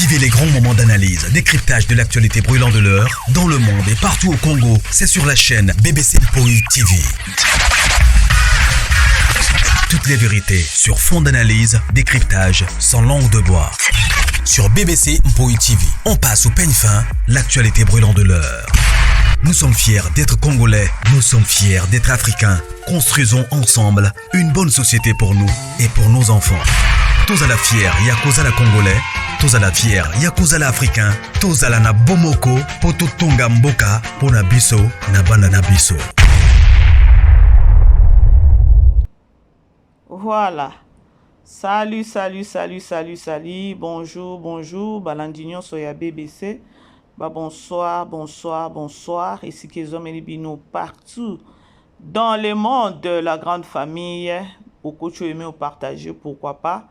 Vivez les grands moments d'analyse, décryptage de l'actualité brûlante de l'heure, dans le monde et partout au Congo. C'est sur la chaîne BBC Mpoi TV. Toutes les vérités sur fond d'analyse, décryptage, sans langue de bois. Sur BBC Mpoi TV, on passe au peigne fin l'actualité brûlante de l'heure. Nous sommes fiers d'être Congolais, nous sommes fiers d'être Africains. Construisons ensemble une bonne société pour nous et pour nos enfants. Tozala fier ya kozala Congolais, tozala fier ya kozala Africain, tozala na bomoko po totonga mboka pona biso na bana na biso. Voilà. Salut, salut, salut, salut, salut. Bonjour, bonjour. Balandi nyonso ya BBC. Ba bonsoir, bonsoir, bonsoir. Esika ezomeli bino partout dans le monde, la grande famille. Okoki aimer ou partager, pourquoi pas.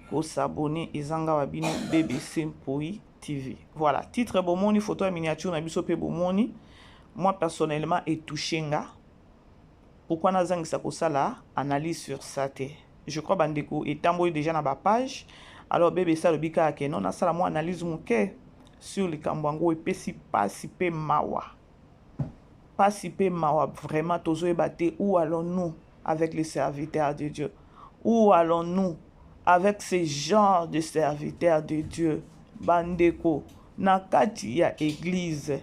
Ko s'abonner ezanga wa bino BBC Mpoi TV. Voilà, titre bomoni, photo ya miniature na biso pe bomoni. Moi personnellement etouché nga. Pourquoi nazangisa kosala analyse sur ça te? Je crois bandeko etamboli déjà na ba page. Alors BBC alobi kaka ke non, nasala mwa analyse moke sur likambo yango epesi pasi pe mawa. Pasi pe mawa vraiment, tozoyeba te où allons-nous avec les serviteurs de Dieu? Où allons-nous avec ce genre de serviteurs de Dieu? Bandeko, na kati ya église,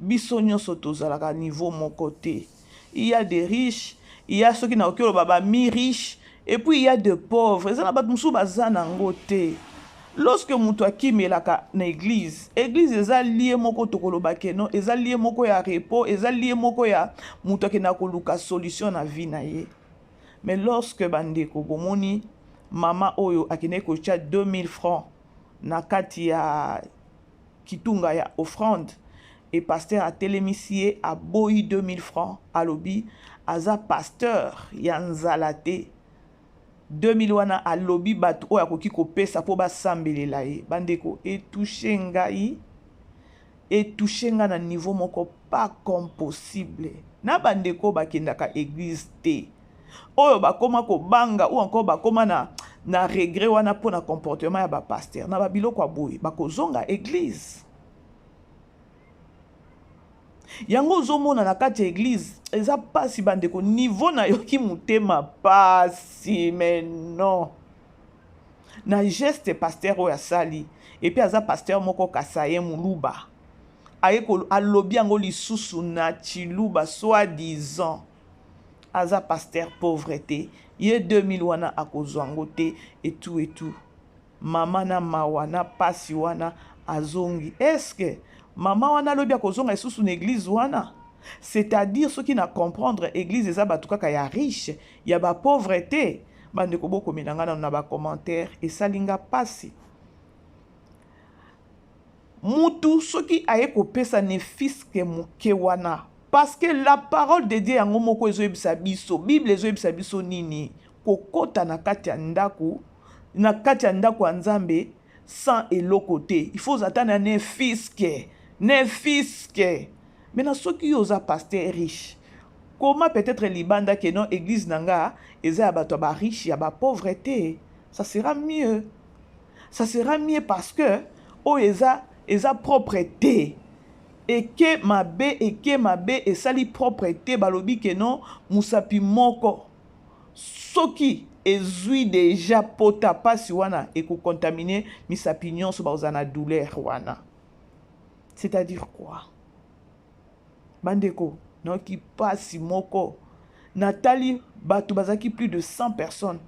biso nyonso tozalaka niveau moko te. Il y a des riches, il y a ceux qui nakoki oloba ba mi-riches, et puis il y a des pauvres. Eza na bato mosusu baza nango te. Lorsque moto akimelaka na église, église eza lieu moko tokoloba ke non, eza lieu moko ya repos, eza lieu moko ya moto akendaka koluka solution na vie na ye. Mais lorsque bandeko bomoni mama oyo akendaki kotia 2000 francs na kati ya kitunga ya offrande, et pasteur atelemisi ye, aboyi 2000 francs, alobi aza pasteur ya nzala te. 2000 wana alobi bato oyo akoki kopesa mpo basambelela ye. Bandeko, etouche ngai, etouche ngai na niveau moko pas comme possible. Na bandeko bakendaka église te, oyo bakoma kobanga ou encore bakoma na regret wana mpona comportement ya bapasteur na babiloko ya boye, bakozonga église. Yango ozomona na kati ya église eza mpasi bandeko. Niveau nayoki motema pasi, mais non, na geste pasteur oyo asali. Et puis aza pasteur moko kasaye moluba, aye alobi yango lisusu na Chiluba, soi-disant aza pasteur pauvre te, ye 2000 wana akozwa yango te, etu etu. Mama na mawa na pasi wana azongi. Est-ce mama wana alobi akozonga lisusu na église wana? C'est-à-dire soki na comprendre, église eza bato kaka ya riche, ya bapauvre te. Bandeko, bokomela nga nano na bacommentaire. Esali nga mpasi. Mutu soki aye kopesa ne fût-ce que moke wana, parce que la parole de Dieu yango moko ezoyebisa biso, Bible ezoyebisa biso nini? Kokɔta na kati ya ndako, na kati ya ndako ya Nzambe sans eloko te. Il faut ozala ata na ne fût-ce que, ne fût-ce que. Maintenant soki yo oza pasteur riche, koma peut-être libanda ke non, église na nga eza ya bato ya bariche, ya bapauvre te, ça sera mieux, ça sera mieux, parce que oyo eza propre te. Eke mabe, eke mabe, esali propre te. Balobi ke non, mosapi moko soki ezwi déjà pota, pasi wana ekocontamine misapi nyonso, bakozala na douleur wana. C'est-à-dire quoi, bandeko? Nayoki pasi moko. Natali bato bazalaki plus de 100 personnes.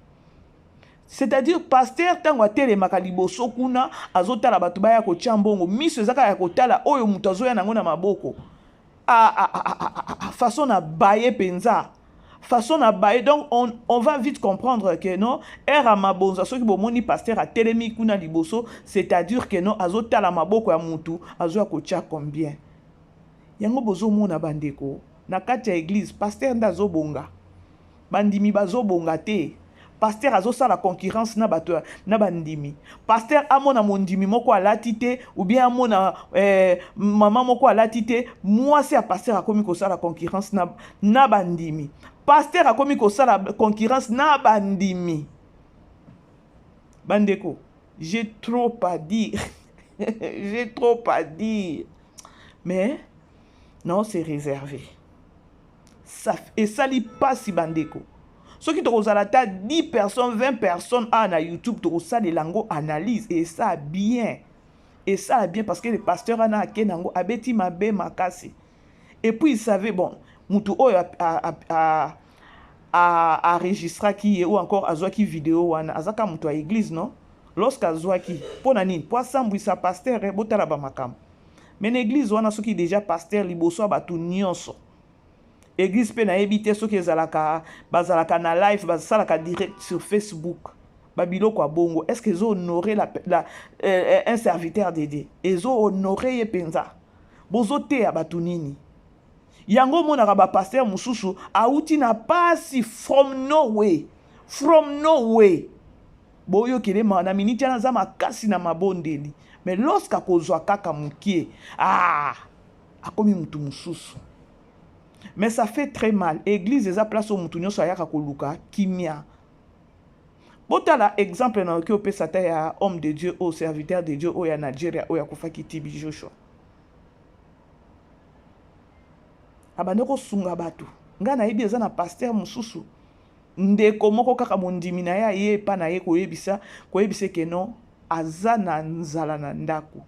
C'est-à-dire pasteur ntango atelemaka liboso kuna, azotala bato baya kotia mbongo, miso eza kaka ya kotala oyo moto azoya nango na maboko. Ah, ah, ah, ah, ah, façon na baye mpenza, façon na baye. Donc on va vite comprendre que non, ere ya mabonza, soki bomoni pasteur atelemi kuna liboso, c'est-à-dire que non, azotala maboko ya mutu azoya kotia combien. Yango bozomona bandeko, na kati ya église pasteur nde azobonga, bandimi bazobonga te. Pasteur azosala concurrence na bato, na bandimi. Pasteur amona mondimi moko alati te, ou bien amona mama moko alati te, mwasi ya pasteur akomi kosala concurrence na bandimi. Pasteur akomi kosala concurrence na bandimi. Bandeko, j'ai trop à dire. J'ai trop à dire, mais non, c'est réservé. Esali mpasi, bandeko. Soki tokozala ata 10 personnes, 20 personnes awa na YouTube, tokosalela yango analyse. Esala bien, esala bien, parce que le pasteur wana ake nango, abeti mabe makasi. Et puis il savait, bon, mutu oyo enregistraki ye ou encore azwaki video wana, azaka moto ya église, non? Lorsque azwaki, mpo na nini? Mpo asambwisa pasteur. Botala bamakambo. Mais na église wana, soki déjà pasteur liboso ya bato nyonso, église mpe nayebi te soki ezalaka, bazalaka na live, basalaka direct sur Facebook, babiloko ya bongo, est ce que ezohonorer un serviteur de Dieu? Ezohonorer ye mpenza? Bozoteya bato nini? Yango omonaka bapasteur mosusu awuti na pasi from nowhere, from nowhere. Boyokele mawa na miniti wana, aza makasi na mabondeli, mais lorsque akozwa kaka mokie, ah, akomi mutu mosusu. Mais ça fait très mal. Église eza place oyo mutu nyonso ayaka koluka kimia. Botala exemple nayoki opesa ata ya homme de Dieu oyo, serviteur de Dieu oyo ya Nigeria, oyo akufaki, TB Joshua. Abandi kosunga bato. Ngai nayebi eza na pasteur mosusu, ndeko moko kaka mondimi na ye aye epa na ye koyebisa ke non, aza na nzala na ndako.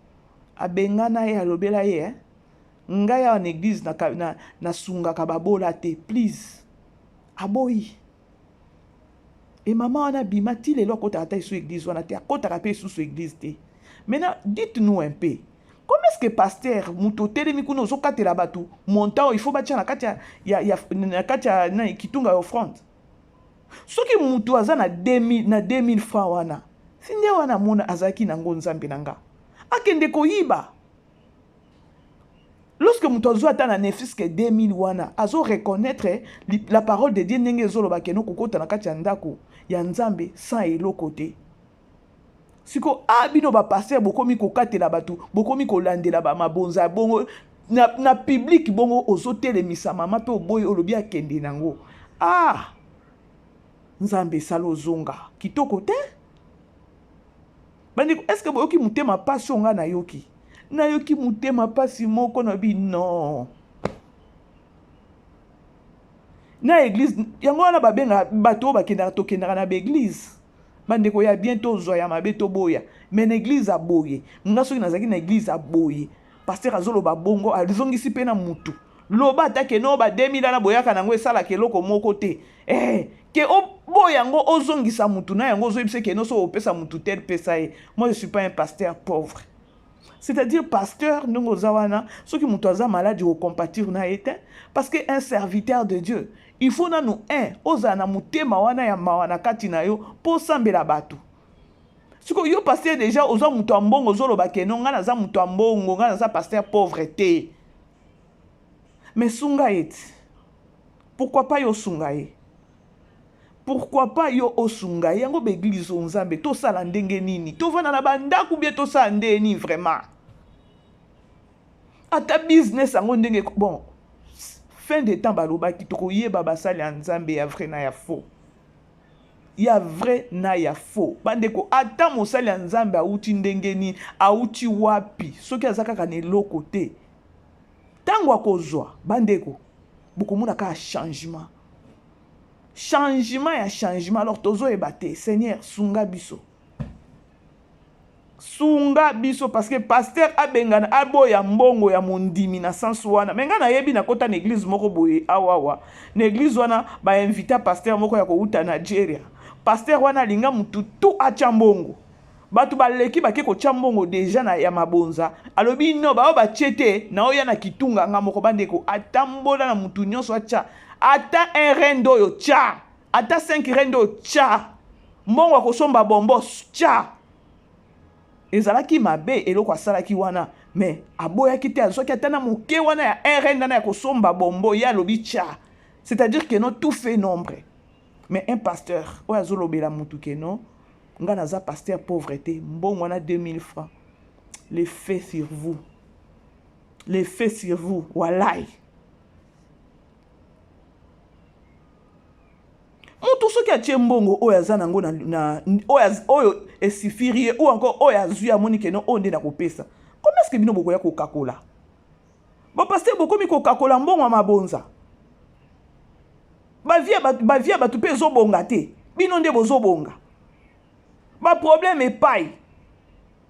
Abengana ye, alobela ye, eh? Ngai awa na église nasungaka babola te, please. Aboyi. E mama wana abima, ti lelo akotaka ata esu église wana te, akotaka mpe esusu église te. Maintenant, dites-nous un peu, comment est-ce que pasteur, moto otelemi kuna, ozokatela bato montant oyo il faut batia na kati ya na kitunga ya offrande? Soki moto aza na 2000, na 2000 francs wana, si nde wana mona azalaki nango, Nzambe na nga, akende koyiba. Lorsque moto azwa ata na ne fût-ce que 2000 wana, azo reconnaître la parole de Dieu ndenge ezoloba keno kokota na kati ya ndako ya Nzambe sans eloko te. Siko a bino bapasteur, bokomi kokatela bato, bokomi kolandela bamabonza ya bongo na public bongo, ozotelemisa mama mpe oboyi, olobi akende nango. Ah, Nzambe, esala ozonga kitoko te. Bandeko, est ce que boyoki motema mpasi oyo ngai nayoki? Nayoki motema mpasi moko. Nayebi non, na église yango wana babengaka bato oyo bakendaka, tokendaka na baéglise, bandeko, ya bien tozwa, ya mabe toboya. Mais na église aboye, nga soki nazalaki na église aboye, pasteur azoloba bongo, azongisi mpe na mutu, loba ata ke no, ba 2000 wana boyaka nango esalaka eloko moko te. Ke oboya yango, ozongisa mutu na yango, ozoyebisa ke no, so opesa mutu tel, pesa ye. Moi, je suis pas un pasteur pauvre. C'est-à-dire, pasteur, ndenge oza wana, soki moto aza malade, okompatir na ye te, parce que un serviteur de Dieu, il faut nanu un ozala na motema wana ya mawa na kati na yo mpo osambela bato. Sikoyo yo pasteur, déjà oza moto ya mbongo, ozoloba ke no, ngai naza moto ya mbongo, ngai naza pasteur pauvre te. Mais sunga ye ti. Pourquoi pas yo osunga ye? Pourquoi pas yo osunga ye? Yango baéglise o, Nzambe, tosala ndenge nini? Tovanda na bandako bie, tosala ndenge nini vraiment? Ata business yango ndenge, bon, fin de temps balobaki tokoyeba basali ya Nzambe ya vrai na ya faux, ya vrai na ya faux. Bandeko, ata mosali ya Nzambe awuti ndenge nini, awuti wapi, soki aza kaka na eloko te, ntango akozwa, bandeko, bokomona kaka changement, changement ya changement. Alors tozoyeba te. Seigneur, sunga biso, sunga biso, parce que pasteur abengana, aboya mbongo ya mondimi na sens wana. Mais ngai nayebi, nakota na église moko boye awawa. Na église wana, bainvita pasteur moko ya kowuta Nigeria. Pasteur wana alinga mutu tu atya mbongo. Bato baleki, bake kotya mbongo déjà na ya mabonza. Alobi no, bao batie te, naoya na kitunga nga moko. Bandeko, atambola na mutu nyonso atya ata 1 rand oyo, tya ata 5 rand oyo, tya mbongo akosomba bombo, tya. Ezalaki mabe eloko asalaki wana, mais aboyaki te. Azwaki ata na moke wana ya 1 rand wana ya kosomba bombo, ye alobi tya. C'est-à-dire que non, tout fait nombre. Mais un pasteur oyo azolobela mutu ke non, nga naza pasteur pauvre te, mbongo wana 2000 francs, les faits sur vous, les faits sur vous, walai. Moto soki atie mbongo oyo aza nango na, na oyo, oyo esifiri ye ou encore oyo azwi amoni keno oyo nde nakopesa. Comment est-ce que bino bokoya kokakola? Ba pasteur bokomi kokakola mbongo ya mabonza. Ba vie ba vie ya bato mpe ezobonga te. Bino nde bozobonga. Ba problème epai.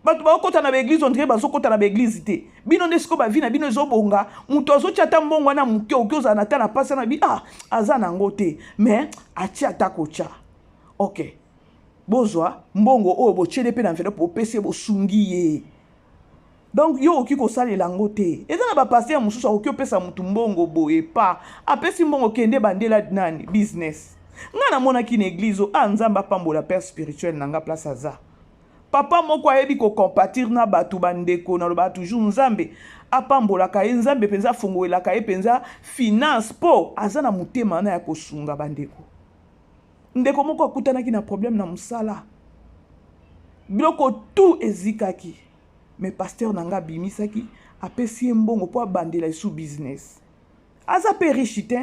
Bato bakota na baeglise on dirait bazokota na baeglise te. Bino nde sikoyo ba vie na bino ezobonga. Moto azotia ata mbongo wana moke oki ozala na ta na pasi na bi ah aza nango te. Mais atia ata kotia. OK. Bozwa mbongo oyo botiele mpe na enveloppe bopesi ye bosungi ye. Donc yo okoki kosalela yango te. Eza na ba pasteur mosusu akoki opesa mutu mbongo boye pa apesi mbongo kende bandela nani business. Nga namonaki na eglise oyo ah Nzambe apambola père spirituel na nga place aza. Papa moko ayebi ko compatir na batu ba ndeko nalobaka toujours Nzambe apambolaka ye Nzambe penza afongolelaka ye penza finance po aza na motema wana ya kosunga ba ndeko. Ndeko moko akutanaki na problème na musala biloko tout ezikaki mais pasteur na nga abimisaki apesi ye mbongo po abandela lisusu business. Aza pe riche te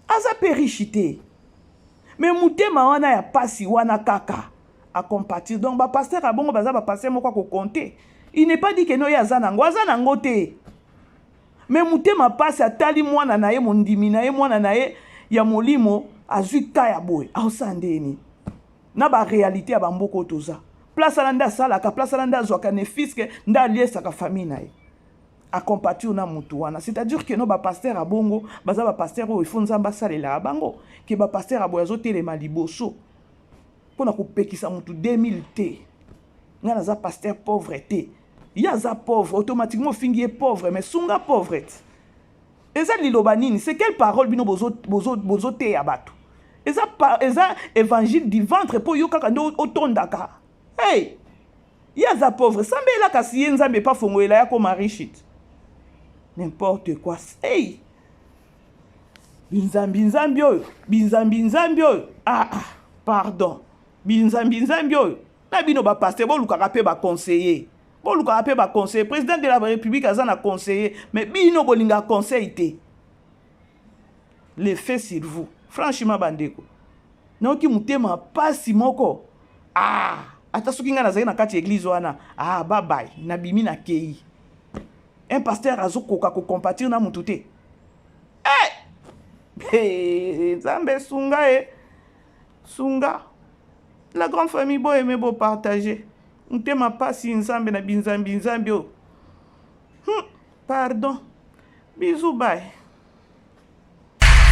aza pe riche te mais motema wana ya pasi wana kaka a compatir. Donc ba pasteur ya bongo baza ba pasteur moko ya ko compter. Il n'est pas dit que no ye aza nango, aza nango te. Mais motema pasi atali mwana na ye mondimi na ye mwana na ye ya molimo azwi ka ya boye aosala ndenge nini na ba réalité ya ba mboka oyo toza. Place wana nde asalaka, place wana nde azwaka ne fiske nde aliesaka famille na ye. A compatir na mutu wana. C'est-à-dire que no ba pasteur ya bongo baza ba pasteur oyo il faut Nzambe asalelaka bango ke ba pasteur ya boye azotelema liboso mpona kopekisa mutu 2000 te. Nga naza pasteur pauvre te. Ye aza pauvre, automatiquement ofingi ye pauvre, mais sunga pauvre te. Eza liloba nini? C'est quelle parole bino bozo bozo bozo teya bato? Eza eza évangile du ventre po yo kaka nde otondaka. Hey! Ye aza pauvre, sambela kasi ye Nzambe pa fongolela ya koma riche. N'importe quoi. Hey! Binzambi nzambi oyo, binzambi nzambi oyo. Ah ah, pardon. Binzambi nzambi oyo. Na bino ba pasteur bolukaka pe ba conseiller. Bolukaka pe ba conseiller. Président de la République aza na conseiller, mais bino bolinga conseil te. Le fait sur vous. Franchement bandeko. Nayoki motema pasi moko. Ah, ata soki ngai nazali na kati ya église wana, ah bye bye, nabimi na kei. Un pasteur azokoka ko compatir na mutu te. Eh! Hey, Nzambe sunga e. Sunga. La grande famille bo aimer bo partager. Motema pasi Nzambe na binzambi nzambi oyo. Pardon. Bisous bye.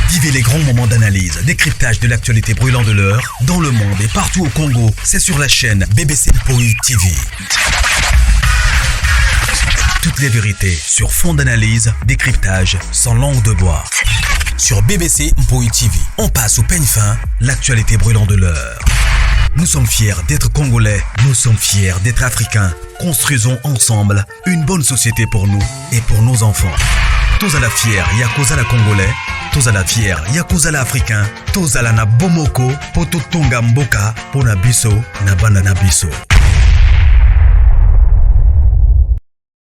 Vivez les grands moments d'analyse, décryptage de l'actualité brûlante de l'heure, dans le monde et partout au Congo. C'est sur la chaîne BBC Mpoi TV. Toutes les vérités sur fond d'analyse, décryptage, sans langue de bois. Sur BBC Mpoi TV, on passe au peigne fin l'actualité brûlante de l'heure. Nous sommes fiers d'être Congolais, nous sommes fiers d'être Africains. Construisons ensemble une bonne société pour nous et pour nos enfants. Tozala fier ya kozala Congolais, tozala fier ya kozala Africain, tozala na bomoko po totonga mboka po na biso na bana na biso.